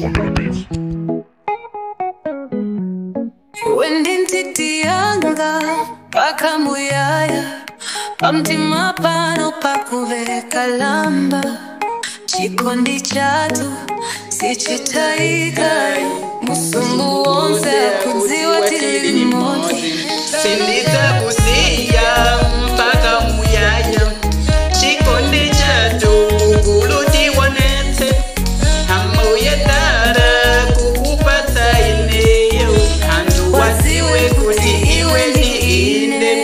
On the beats. Wendintiti yanga paka muyaya, pamtima pano pakuveka lamba. Chikondi chatu sichitaika, musumbu wonse kudziwa tili limodzi. Sindidzakusiya mpaka muyaya, chikondi chatu kugulu tionetse, ambuye dara kukupatsa ineyo, anthu wadziwe kuti iwe ndi ine.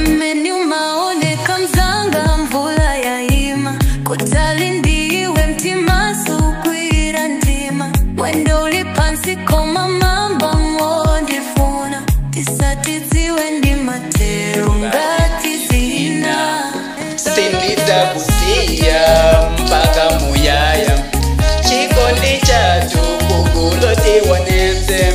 Mmene umaoneka mzanga mvula yaima, kutali ndiwe mtima sukwira ndima. Mwendo uli pansi koma mamba mondifuna, tisatidziwe ndi matero ngati zina. Sindidzakusiya mpaka muyaya, chikondi chathu kugulu tionetse,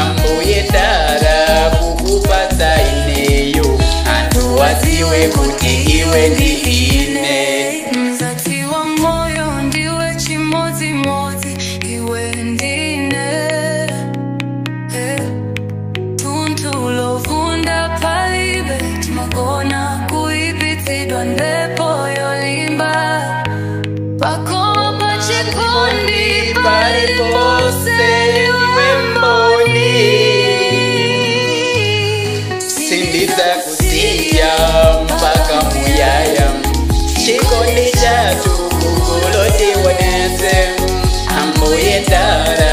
ambuye dara kukupatsa ineyo, anthu wadziwe kuti iwe ndi ine. Mzati wa moyo ndiwe chimodzimodzi, iwe ndine. Tunthu lovunda palibe, timagona kuipitsidwa mphepo yolimba. Pakoma pa chikondi Paliponse paliponse ndiwe mboni. Sindidzakusiya mpaka muyaya, chikondi chathu kugulu tionetse, ambuye dara.